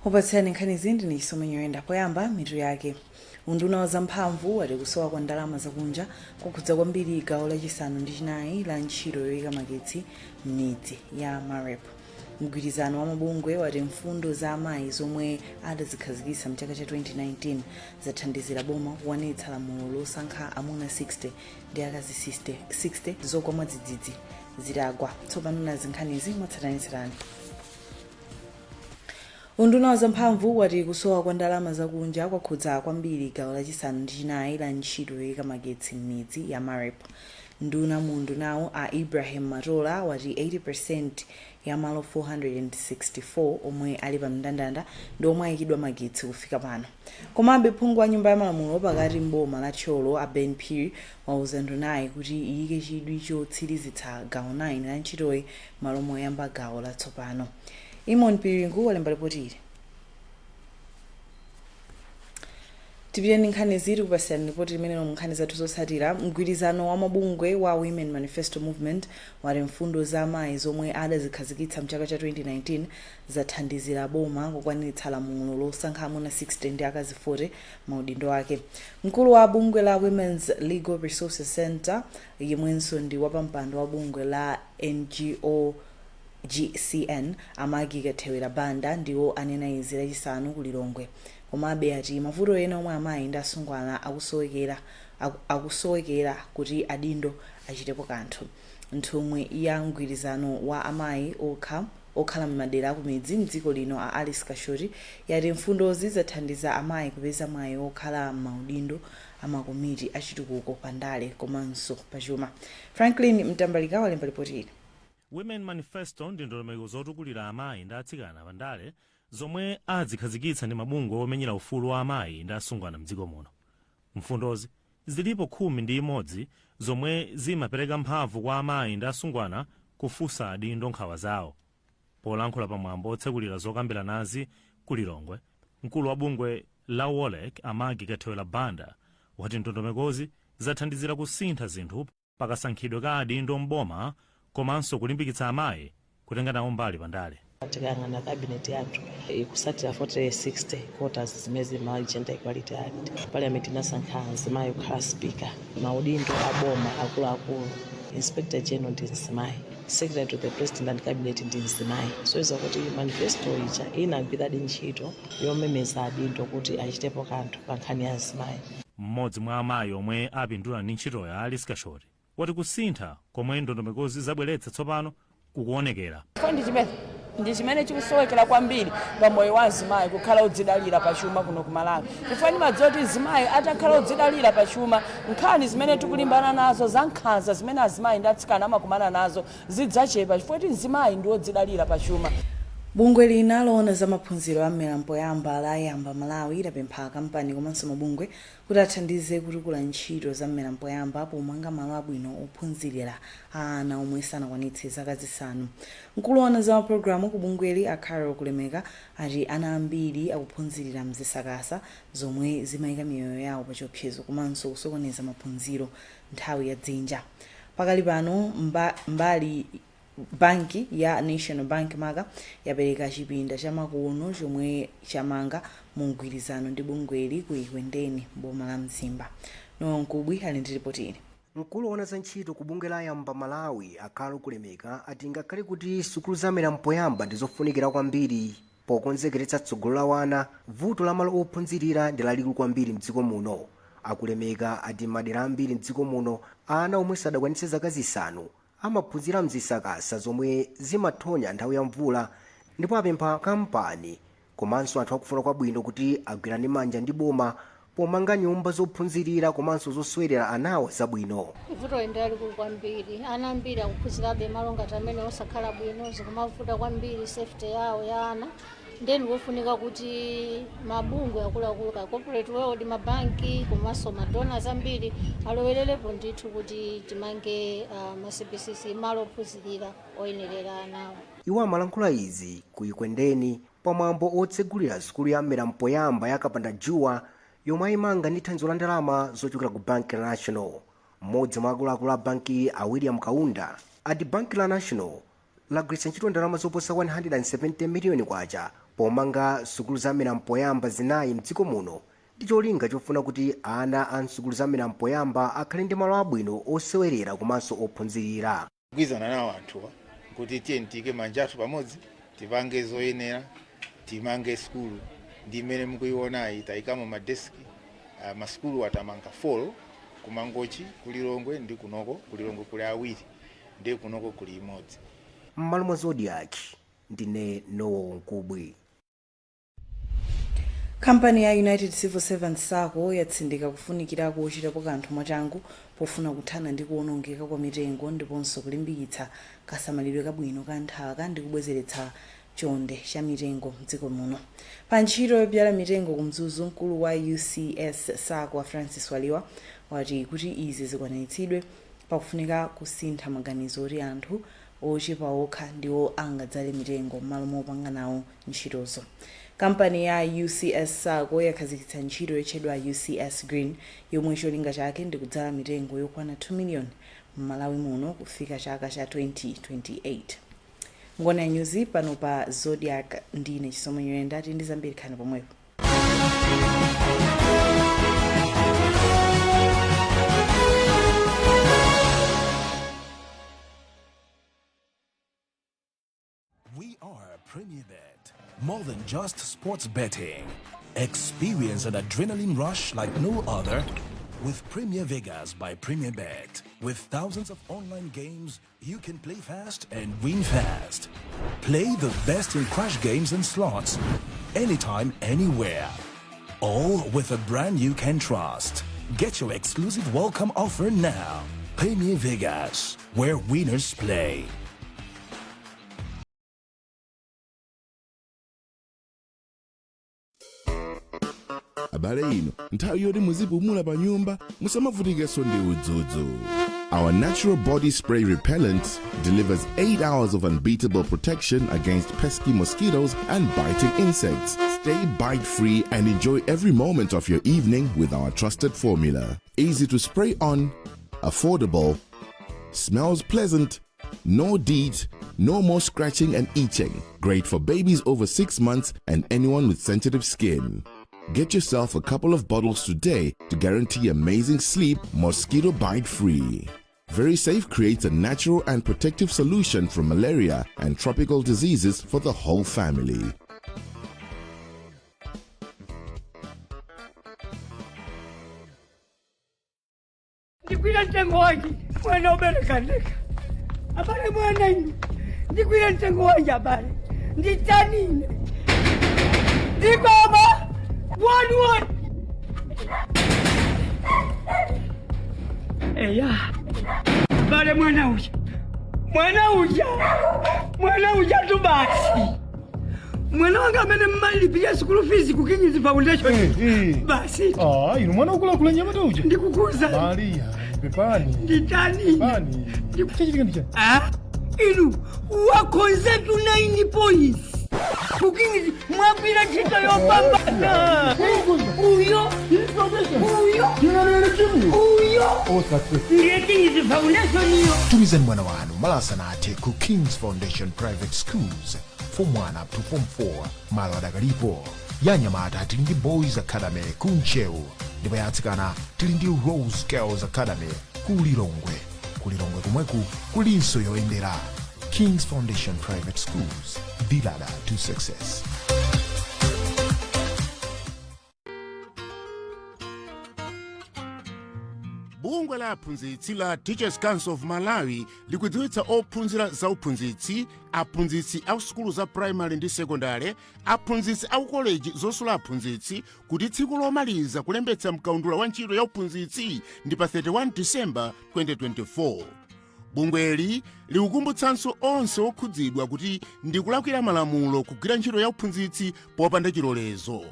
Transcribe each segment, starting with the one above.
Opatsirani nkhanizi ndine Chisomo Nyirenda. Poyamba, mitu yake. Unduna wa zamphamvu wati kusowa kwa ndalama zakunja kukhudza kwambiri gawo lachisanu ndi chinayi la ntchito yoyika magetsi m'midzi ya MAREP. Mgwirizano wa mabungwe wati mfundo za amayi zomwe adazikhazikitsa mchaka cha 2019 zathandizira boma kukwaniritsa lamulo losankha amuna 60 ndi akazi 60 zogwa mwadzidzidzi zitagwa. Tsopano nazi nkhanizi mwatsatanetsatane. Unduna wa zamphamvu wati kusowa kwa ndalama zakunja kwakhudza kwambiri gawo lachisanu ndi chinayi la ntchito yoyika magetsi m'midzi ya MAREP. Nduna mu undunawu a Ibrahim Matola wati 80% ya malo 464 omwe ali pa mndandanda ndi omwe ayikidwa magetsi kufika pano. Komabe, phungu wa nyumba ya malamulo pakati m'boma la Thyolo a Ben Phiri wauza ndunayi kuti iyike chidwi chotsirizitsa gawo 9 la ntchitoyi malo moyamba gawo latsopano. Imon Piringu walemba ripoti ili. Tipite ndi nkhani ziti kupasirani ripoti limenelo mu nkhani zathu zotsatira. Mgwirizano wa mabungwe wa Women Manifesto Movement wati mfundo za amayi zomwe adazikhazikitsa mchaka cha 2019 zathandizira boma kukwaniritsa lamulo losankha amuna 60 ndi akazi 40 maudindo ake. Mkulu wa bungwe la Women's Legal Resources Centre, yemwenso ndi wapampando wa bungwe la NGO GCN, a Maggie Kathewera Banda, ndiwo anena izi Lachisanu ku Lilongwe. Komabe ati mavuto ena omwe amayi ndi asungwana akusowekera kuti adindo achitepo kanthu. Nthumwi ya mgwirizano wa amayi okhala m'madera akumidzi mdziko lino a Alice Kashoti yati mfundozi zathandiza amayi kupeza mwayi wokhala m'maudindo amakomiti achitukuko pandale komanso pachuma. Franklin Mtambalika walemba ripoti ili. Women Manifesto ndi ndondomeko zotukulira amayi ndi atsikana pandale zomwe azikhazikitsa ndi mabungwe omenyera ufulu wa amayi ndi asungwana mdziko muno. Mfundozi zilipo 11 zomwe zimapereka mphamvu kwa amayi ndi asungwana kufunsa adindo nkhawa zawo. Polankhula pamwambo otsekulira zokambiranazi ku Lilongwe, mkulu wa bungwe la WOLREC a Maggie Kathewera Banda wati ndondomekozi zathandizira kusintha zinthu pakasankhidwe ka adindo m'boma komanso kulimbikitsa amayi kutenga nawo mbali pandale. Tikayang'ana cabinet yathu ikusatira 40-60 quotas zimene zili Malawi Gender Equality Act. Parliament inasankha mzimayi kukhala speaker. Maudindo a boma akuluakulu, Inspector General ndi mzimayi, Secretary to the President and Cabinet ndi mzimayi. So kuti manifesto ija inagwiradi ntchito yomemeza adindo kuti achitepo kanthu pa nkhani ya mzimayi. Mmodzi mwa amayi omwe apindula ndi ntchitoyo, Alice Kashoti, wati kusintha komwe ndondomekozi zabweretsa tsopano kukuonekera. Ndi chimene chikusowekera kwambiri pa moyo wa azimayi, kukhala odzidalira pachuma kuno ku Malawi, chifukwa ndimadziwa kuti mzimayi atakhala odzidalira pachuma, nkhani zimene tikulimbana nazo za nkhanza zimene azimayi ndi atsikana amakumana nazo zidzachepa, chifukwa kuti mzimayi ndi wodzidalira pachuma. Bungwe lina loona za maphunziro a mmera mpoyamba la Ayamba Malawi lapempha kampani komanso mabungwe kuti athandize kutukula ntchito za mmera mpoyamba pomanga malo abwino ophunzirira a ana omwe sanakwanitse zaka 5. Mkulu woona za mapulogalamu ku bungweli a Carol Kulemeka ati ana ambiri akuphunzirira mzisakasa zomwe zimayika miyoyo yawo pa chiopsezo komanso kusokoneza maphunziro nthawi ya dzinja. Pakali pano mbali banki ya National Bank maka yapereka chipinda chamakono chomwe chamanga mu mgwirizano ndi bungweli ku Ekwendeni, boma la Mzimba. Nowa Mkubwi ali ndi ripoti ili. Mkulu woona za ntchito ku bungwe la Ayamba Malawi a Carol Kulemeka ati ngakhale kuti sukulu za mmera mpoyamba ndi zofunikira kwambiri pokonzekeretsa tsogolo la wana, vuto la malo ophunzirira ndi lalikulu kwambiri mdziko muno. Akulemeka ati madera ambiri mdziko muno ana omwe sadakwanitse zaka 5 amaphunzira mzisakasa zomwe zimathonya nthawi ya mvula, ndipo apempha kampani komanso anthu akufuna kwabwino kuti agwirane manja ndi boma pomanga nyumba zophunzirira komanso zosewelera anawo zabwino. Vuto ndi lalikulu kwambiri. Ana ambiri akuphunzirabe malo ngati amene osakhala bwino, zikumavuta kwambiri safety yawo ya ana. Then kofunika kuti mabungwe akuluakulu ka corporate world, mabanki komanso madonors ambiri alowererepo ndithu kuti timange ma CBCC, malo ophunzirira oyenerera anawo. Iwo amalankhula izi ku Ekwendeni pamwambo otsegulira sukulu ya mmera mpoyamba ya Kapanda Juwa yomwe ayimanga ndi thandizo la ndalama zochokera ku Banki la National. Mmodzi mwa akuluakulu a banki a William Kaunda ati banki la National lagwiritsa ntchito ndalama zoposa 170 miliyoni kwacha. Pomanga sukulu za mmera mpoyamba zinayi mdziko muno ndi cholinga chofuna kuti ana a msukulu za mmera mpoyamba akhale ndi malo abwino osewerera komanso ophunzirira. Kugwirizana nawo anthuwa kuti tiye tiyike manja athu pamodzi, tipange zoyenera, timange sukulu ndi imene mukuionayi. Tayikamo madeski. Masukulu atamanga 4 kuMangochi, kuLilongwe ndi kunoko. KuLilongwe kuli awiri ndi kunoko kuli imodzi. M'malo mwa Zodiak, ndine Nowo Nkubwi. Kampani ya United Civil Servants SACCO yatsindika kufunikira kuchitapo kanthu mwachangu pofuna kuthana ndi kuwonongeka kwa mitengo ndiponso kulimbikitsa kasamalidwe kabwino ka nthaka ndi kubwezeretsa chonde cha mitengo mdziko muno. Pa ntchito yobyala mitengo ku Mzuzu, mkulu wa UCS SACCO Francis Waliwa wati kuti izi zikwaniritsidwe pakufunika kusintha maganizo oti anthu ochepa okha ndiwo angadzale mitengo m'malo mopanga nawo ntchitozo. Kampani ya UCS SACCO yakhazikitsa ntchito yotchedwa UCS Green yomwe cholinga chake ndi kudzala mitengo yokwana 2 million m'Malawi muno kufika chaka cha 2028. Ngona News pano pa Zodiak, ndine Chisomo Nyirenda. Tili ndi zambiri, khani pomwepo. We are Premier Bet. More than just sports betting. Experience an adrenaline rush like no other with Premier Vegas by Premier Bet. With thousands of online games, you can play fast and win fast. Play the best in crash games and slots, anytime, anywhere. All with a brand you can trust. Get your exclusive welcome offer now. Premier Vegas, where winners play. Abale, ino nthawi yoti muzipumula pa nyumba, musamavutikenso ndi udzudzu. Our natural body spray repellent delivers 8 hours of unbeatable protection against pesky mosquitoes and biting insects. Stay bite free and enjoy every moment of your evening with our trusted formula. Easy to spray on, affordable, smells pleasant, no DEET, no more scratching and itching. Great for babies over 6 months and anyone with sensitive skin. Get yourself a couple of bottles today to guarantee amazing sleep, mosquito bite free. Very Safe creates a natural and protective solution from malaria and tropical diseases for the whole family. Ndikwira mtengo wanji mwana ubereka ndeka, abale? Mwana inu, ndikwira mtengo wanji, abale? Nditanine ndikoma 1 1. Eya bale, mwana uja, mwana uja, mwana uja tu basi, mwana wanga amene mmalipira school fees ku Kings Foundation basi. Ah, inu, mwana ukulakula nyamata uja. Ndikukuza. Maria, pepani. Nditani? Pepani. Chachitika ndi chani? Ah, inu, wakonzetu 9 points ku Kings, mwagwira ntchito yopambana. Uyo uyo uyo ndiye Kings Foundation iyo. Tumizani mwana wanu malo asanathe ku Kings Foundation Private Schools. Form 1 up to Form 4, malo adakalipo. Yanyamata tili ndi Boys Academy ku Ntcheu, ndipo ya atsikana tili ndi Rose Girls Academy ku Lilongwe. Ku Lilongwe komweku kulinso yoyendera. Kings Foundation Private Schools, the ladder to success. Bungwe la aphunzitsi la Teachers Council of Malawi likudziwitsa ophunzira za uphunzitsi, aphunzitsi a sukulu za primary ndi sekondale, aphunzitsi a ukoleji zosula aphunzitsi kuti tsiku lomaliza kulembetsa mkaundula wa ntchito ya uphunzitsi ndi pa 31 Disemba 2024. Bungweli likukumbutsanso onse okhudzidwa kuti ndikulakwira malamulo kugwira ntchito ya uphunzitsi popanda chilolezo.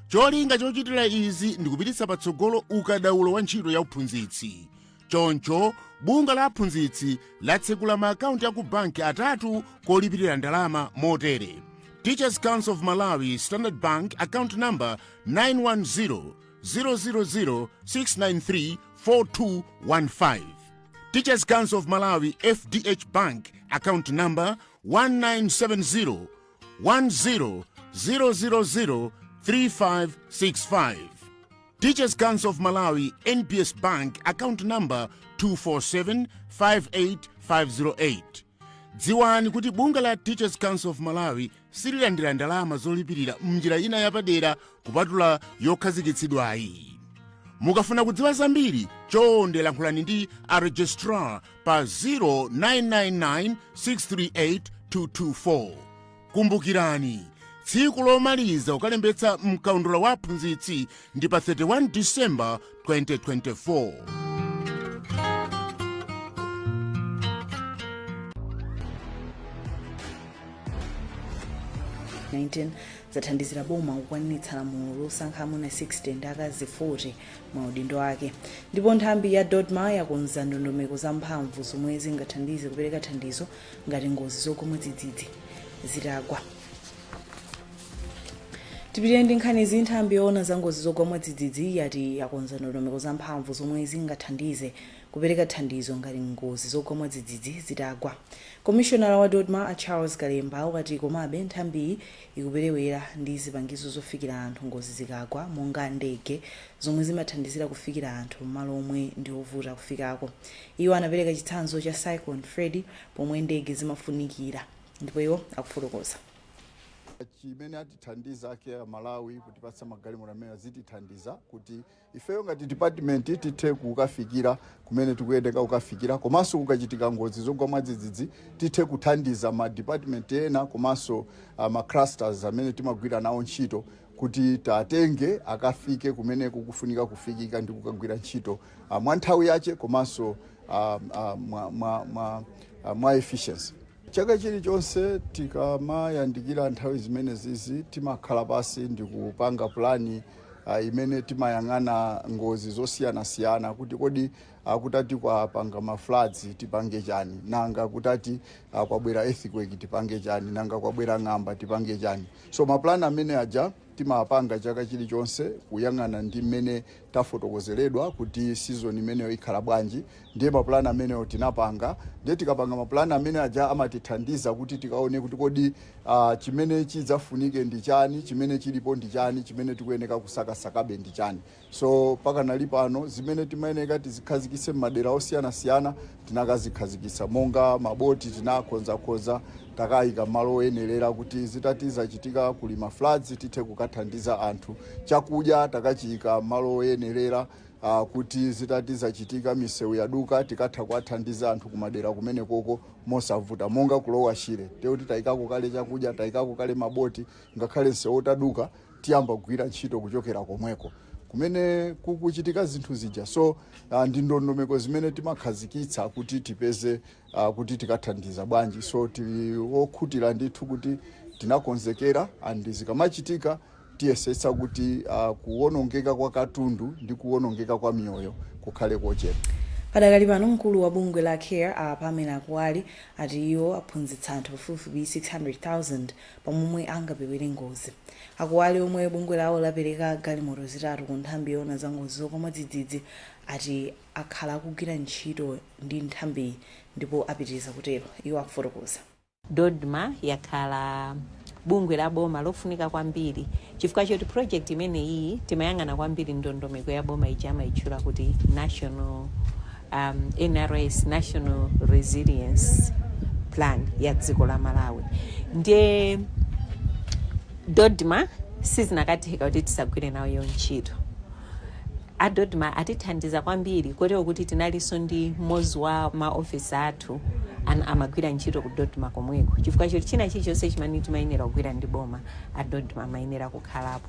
Cholinga chochitira izi ndikupititsa patsogolo ukadaulo wa ntchito ya uphunzitsi. Choncho bungwe la aphunzitsi latsekula maakaunti aku banki atatu kolipirira ndalama motere: Teachers Council of Malawi, Standard Bank, account number 910 000 693 4215. Teachers Council of Malawi, FDH Bank, account number 1970 10 000 3565. Teachers Council of Malawi, NBS Bank, account number 247 58508. Dziwani kuti bungwe la Teachers Council of Malawi sililandira ndalama zolipirira mnjira ina yapadera kupatula yokhazikitsidwayi. Mukafuna kudziwa zambiri, chonde lankhulani ndi a registrar pa 0999 638 224. Kumbukirani, tsiku lomaliza kukalembetsa mkaundula wa aphunzitsi ndi pa 31 Disemba 2024. 19 zathandizira boma kukwaniritsa lamulo losankha amuna 60 ndi akazi 40 maudindo ake. Ndipo nthambi ya DoDMA yakonza ndondomeko zamphamvu zomwe zingathandize kupereka thandizo ngati ngozi zogwa mwadzidzidzi zitagwa. Tipitire ndi nkhanizi. Nthambi yoona za ngozi zogwa mwadzidzidzi yati yakonza ndondomeko zamphamvu zomwe zingathandize kupereka thandizo ngati ngozi zogwa mwadzidzidzi zitagwa. Komishonala wa DoDMA, a Charles Kalemba, wati komabe nthambiyi ikuperewera ndi zipangizo zofikira anthu ngozi zikagwa, monga ndege zomwe zimathandizira kufikira anthu m'malo omwe ndi ovuta kufikako. Iwo anapereka chitsanzo cha Cyclone Freddy pomwe ndege zimafunikira, ndipo iwo akufotokoza. Chimene atithandiza ake a Malawi kutipatsa magalimoto amene azitithandiza kuti ifeyo ngati department tithe kukafikira kumene tikuyendeka kukafikira, komanso kukachitika ngozi zogwa mwadzidzidzi tithe kuthandiza ma department ena komanso ma clusters amene timagwira nawo ntchito kuti tatenge akafike kumene kukufunika kufikika ndi kukagwira ntchito mwa nthawi yache komanso mwa efficiency. Chaka chilichonse tikamayandikira nthawi zimene zizi, timakhala pasi ndi kupanga pulani imene timayang'ana ngozi zosiyanasiyana, kuti kodi kutati kwapanga ma floods tipange chani, nanga kutati kwabwera earthquake tipange chani, nanga kwabwera ng'amba tipange chani. So mapulani amene aja timapanga chaka chilichonse kuyang'ana ndi mmene tafotokozeredwa kuti season imeneyo ikhala bwanji. Ndiye mapulani ameneyo tinapanga. Ndiye tikapanga mapulani amene aja, amatithandiza kuti tikaone kuti kodi chimene chidzafunike ndi chani, chimene chilipo ndi chani, chimene tikuyeneka kusakasakabe ndi chani. So pakanali pano zimene timayeneka tizikhazikitse m'madera osiyanasiyana tinakazikhazikitsa, monga maboti tinakonzakonza, takayika malo oyenerera kuti zitati zachitika kuli ma floods tithe kukathandiza anthu. Chakudya takachiyika malo oyenerera kuti zitati zachitika misewu yaduka tikatha kuwathandiza anthu kumadera kumene koko mosavuta, monga ku Lower Shire tekuti tayikako kale chakudya, tayikako kale maboti. Ngakhale msewu utaduka tiyamba kugwira ntchito kuchokera komweko kumene kukuchitika zinthu zija. So ndi ndondomeko zimene timakhazikitsa kuti tipeze kuti tikathandiza bwanji. So tili wokhutira ndithu kuti tinakonzekera, and zikamachitika tiyesetsa kuti kuwonongeka kwa katundu ndi kuwonongeka kwa miyoyo kukhale kochepa. Padakali pano, mkulu wa bungwe la CARE, a Pamela Kuwali, ati iwo aphunzitsa anthu pafupifupi 600,000 pamomwe angapewere ngozi. A Kuwali, omwe bungwe lawo lapereka galimoto zitatu ku nthambi yoona za ngozi zogwa mwadzidzidzi, ati akhala akugwira ntchito ndi nthambiyi ndipo apitiriza kutero. Iwo akufotokoza. DoDMA yakhala bungwe la boma lofunika kwambiri chifukwa choti project imeneyi timayang'ana kwambiri ndondomeko ya boma ija amayitchula kuti national NRS, National Resilience Plan ya dziko la Malawi. Ndiye DoDMA sizinakatheka kuti tisagwire nayo ntchito. A DoDMA atithandiza kwambiri kotero kuti tinalinso ndi mmodzi wa maofisa athu amagwira ntchito ku DoDMA komweko, chifukwa choti china chilichonse chimene timayenera kugwira ndi boma, a DoDMA amayenera kukhalapo.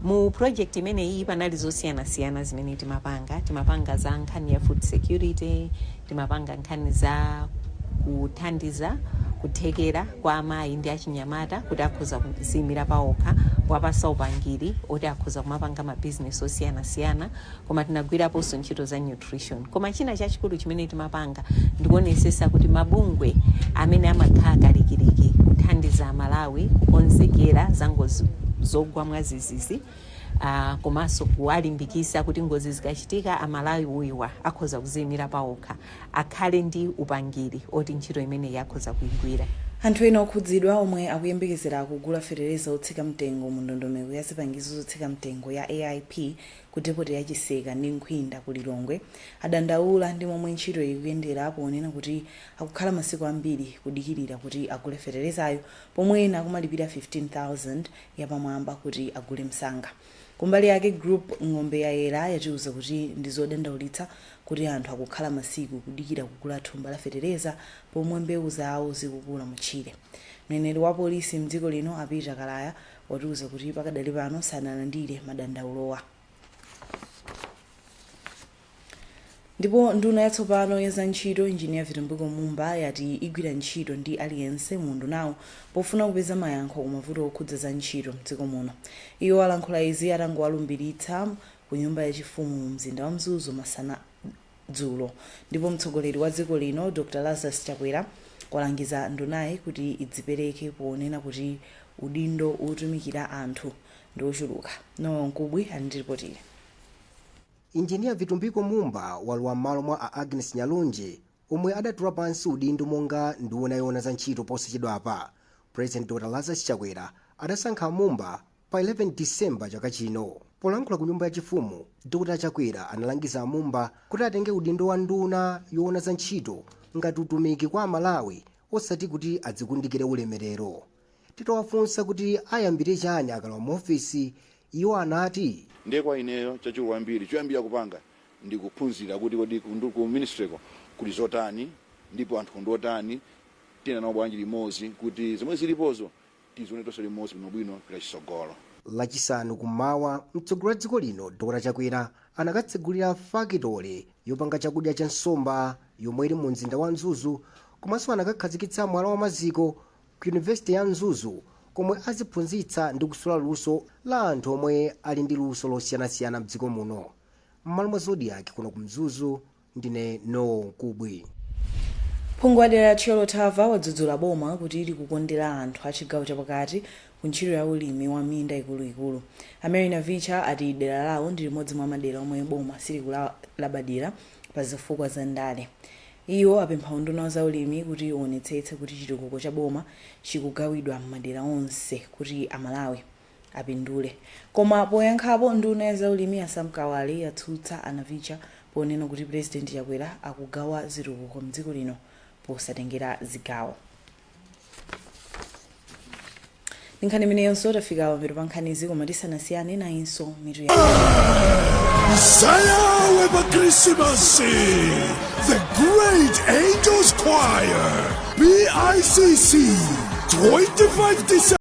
Mu project imeneyi panali zosiyanasiyana zimene timapanga. Timapanga za nkhani ya food security, timapanga nkhani za kuthandiza kuthekera kwa amayi ndi achinyamata kuti akhoza kuziyimira paokha, kuwapasa upangiri oti akhoza kumapanga mabizinesi osiyanasiyana, koma tinagwiraponso ntchito za nutrition. Koma china chachikulu chimene timapanga ndikuonesesa kuti mabungwe amene amakhala kalikiliki kuthandiza Amalawi kukonzekera za ngozi zogwa mwadzidzidzi, komanso kuwalimbikisa kuti ngozi zikachitika Amalawi uyiwa akhoza kuziyimira paokha, akhale ndi upangiri oti ntchito imeneyi akhoza kuigwira. Anthu ena okhudzidwa omwe akuyembekezera kugula fetereza otsika mtengo mu ndondomeko ya zipangizo zotsika mtengo ya AIP ku depoti ya Chiseka ndi Nkhwinda ku Lilongwe adandaula ndi momwe ntchito ikuyendera, ponena kuti akukhala masiku ambiri kudikirira kuti agule feterezayo, pomwe ena akumalipira 15,000 yapamwamba kuti agule msanga. Kumbali yake, Group Ng'ombe Yayera yatiuza kuti ndi zodandaulitsa kuti anthu akukhala masiku kudikira kugula thumba la fetereza pomwe mbewu zawo zikukula mutchire. Mneneri wa polisi mdziko lino, a Peter Kalaya, watiuza kuti pakadali pano sanalandire madandaulowa. Ndipo nduna yatsopano ya zantchito, Engineer Vitumbiko Mumba, yati igwira ntchito ndi aliyense mu undunawu pofuna kupeza mayankho ku mavuto okhudza za ntchito mdziko muno. Iwo alankhula izi atangowalumbiritsa ku nyumba yachifumu mu mzinda wa Mzuzu masana dzulo. Ndipo mtsogoleri wa dziko lino, Dr Lazarus Chakwera, walangiza ndunayi kuti idzipereke ponena kuti udindo wotumikira anthu ndi wochuluka. Noel Nkubwi ali ndi ripotili. Injiniya Vitumbiko Mumba walowa m'malo mwa a Agnes Nyalonje omwe adatula pansi udindo monga nduna yoona za ntchito posachedwapa. President Dr Lazarus Chakwera adasankha a Mumba pa 11 December chaka chino. Polankhula ku nyumba yachifumu, Dr Chakwera analangiza a Mumba kuti atenge udindo wa nduna yoona za ntchito ngati utumiki kwa Amalawi osati kuti adzikundikire ulemerero. Titawafunsa kuti ayambire chani akalowa mu ofesi, iwo anati. Ndiye kwa ineyo chachikulu kwambiri choyambira kupanga ndi kuphunzira kuti kodi ku ministry-ko kuli zotani ndipo anthu ndi otani, tiyenda nawo bwanji limodzi kuti zomwe zilipozo tizione tonse limodzi bwinobwino kupita chitsogolo. Lachisanu kummawa, mtsogoleri wa dziko lino Dr Chakwera anakatsegulira fakitole yopanga chakudya cha nsomba yomwe ili mu mzinda wa Mzuzu komanso anakakhazikitsa mwala wa maziko ku Yunivesite ya Mzuzu komwe aziphunzitsa ndi kusula luso la anthu omwe ali ndi luso losiyanasiyana mdziko muno. M'malo mwa Zodiak kuno ku Mzuzu, ndine Noel Nkubwi. Phungu wa dera la Thyolo Thava wadzudzula boma kuti likukondera anthu a chigawo chapakati ku ntchito ya ulimi wa minda ikuluikulu. A Mary Navicha ati dera lawo ndi limodzi mwa madera omwe boma silikulabadira pa zifukwa za ndale. Iwo apempha unduna wa zaulimi kuti uonetsetse kuti chitukuko cha boma chikugawidwa m'madera onse kuti Amalawi apindule. Koma poyankhapo, nduna ya zaulimi a Sam Kawale yatsutsa a Navicha ponena kuti Pulezidenti Chakwera akugawa zitukuko mdziko lino posatengera zigawo. Ndi nkhani imeneyonso tafika pamapeto pa nkhanizi, koma tisanasiyane nayinso mitu ya Sayawe pa Krisimasi, The Great Angels Choir, BICC, 25 December.